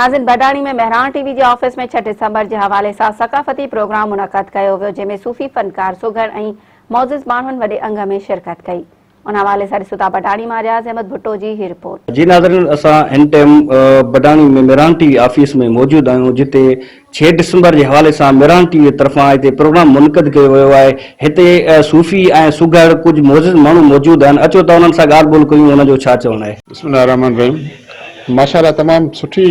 ناظم بڊاڻي ۾ مهراڻ ٽي وي جي آفيس ۾ ڇهه ڊسمبر جي حوالي سان ثقافتي پروگرام منعقد ڪيو ويو جنهن ۾ صوفي فنڪار، سگهڙ ۽ معزز ماڻهن وڏي انگ ۾ شرڪت ڪئي. ان حوالي سان ڏسو ٿا بڊاڻي مان رياض احمد ڀٽو جي هي رپورٽ. جي ناظرين اسان هن time Badani ۾ Mehran T V office ۾ موجود آهيون جتي ڇهه ڊسمبر جي حوالي سان مهراڻ ٽي وي طرفان هتي پروگرام منعقد ڪيو ويو آهي هتي صوفي ۽ سگهڙ ڪجهه معزز ماڻهو موجود آهن اچو ته انهن سان ڳالهه ٻولهه ڪيون انهن جو ڇا چوڻ آهي. بسم الله الرحمٰن الرحيم ماشاء الله تمام سٺي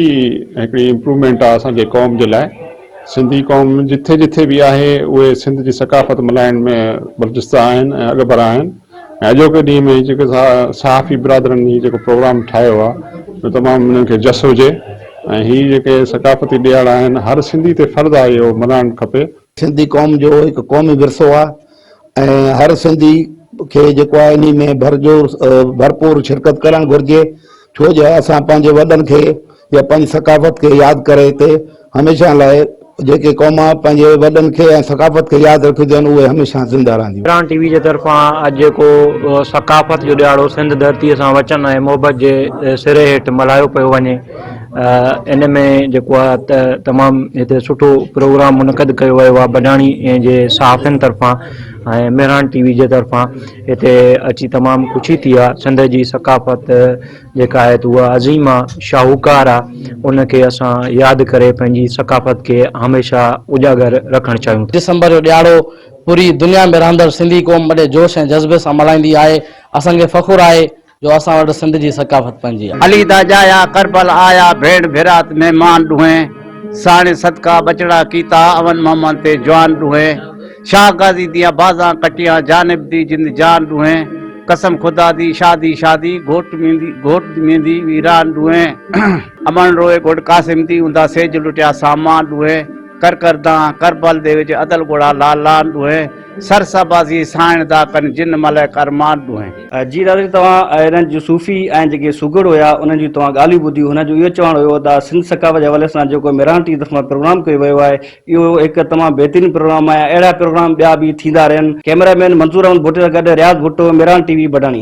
هڪڙي امپروومينٽ آ اسان جي قوم جي لاء سنڌي قوم جٿي جٿي به آهي اهي سنڌ جي ثقافت ملهائڻ ۾ برجستا آهن ۽ اڳڀرا آهن ۽ اڄوڪي ڏينهن ۾ هي جيڪو صحافي برادرن هي جيڪو پروگرام ٺاهيو آ اهو تمام انهن کي جس هجي ۽ هي جيڪي ثقافتي ڏهاڙا آهن هر سنڌي تي فرض آهي اهو ملهائڻ کپي. سنڌي قوم جو هڪ قومي ورثو آ ۽ هر سنڌي کي جيڪو آهي انهي ۾ ڀرجور ڀرپور شرڪت ڪرڻ گهرجي ڇو جو اسان پنهنجي وڏن کي يا پنهنجي ثقافت کي ياد ڪري هتي هميشه لاء جيڪي قوما پنهنجي وڏن کي ۽ ثقافت کي ياد رکنديون آهن اهي هميشه زنده رهنديون. مهراڻ ٽي وي جي طرفان اڄ جيڪو ثقافت جو ڏهاڙو سنڌ ڌرتيء سان وچن ۽ محبت جي سري هيٺ ملهايو پيو وڃي ان ۾ جيڪو آهي ته تمام هتي سٺو پروگرام منعقد ڪيو ويو آهي بڊاڻي جي صحافين طرفان ۽ مهراڻ ٽي وي جي طرفان هتي اچي تمام خوشي ٿي آهي سنڌ جي ثقافت جيڪا آهي ته اها عظيم آهي شاهوڪار آهي ان کي اسان ياد ڪري پنهنجي ثقافت کي هميشه اجاگر رکڻ چاهيون ٿا. ڊسمبر جو ڏهاڙو پوري دنيا ۾ رهندڙ سنڌي قوم وڏي جوش ۽ جذبي سان ملهائيندي آهي اسان کي فخر آهي جو اسان وٽ سنڌ جي ثقافت پنهنجي آهي. علي دا ڄايا ڪربل آيا ڀيڻ ڀرات مهمان ڏونهين ساڻ صدقا ٻچڙا ڪيتا اون محمد تي جوان ڏونهين شاهه غازي ديان بازان ڪٽيان جانب the جند جان ڏونهين قسم خدا the شادي شادي گهوٽ ميندي گهوٽ ميندي ويران ڏونهين امڻ روئي گهوٽ قاسم the اوندا سيج لٽيا سامان ڏونهين ڪر ڪر دانهن ڪربل the وچ ادل ڳوڙها لال لان ڏونهين سر سبازي سائڻ دا ڪن جن ملائڪ ارمان ڏونهين. جي ناظرين توهان انهن جون صوفي ۽ جيڪي سگهڙ هيا انهن جون توهان ڳالهيون ٻڌيون هنن جو اهو چوڻ هيو ته سنڌ ثقافت جي حوالي سان جيڪو مهراڻ ٽي دفعا پروگرام ڪيو ويو آهي اهو هڪ تمام بهترين پروگرام آهي اهڙا پروگرام ٻيا به ٿيندا رهن ڪئميرا مين منظور احمد ڀٽي سان گڏ رياض ڀٽو مهراڻ ٽي وي بڊاڻي.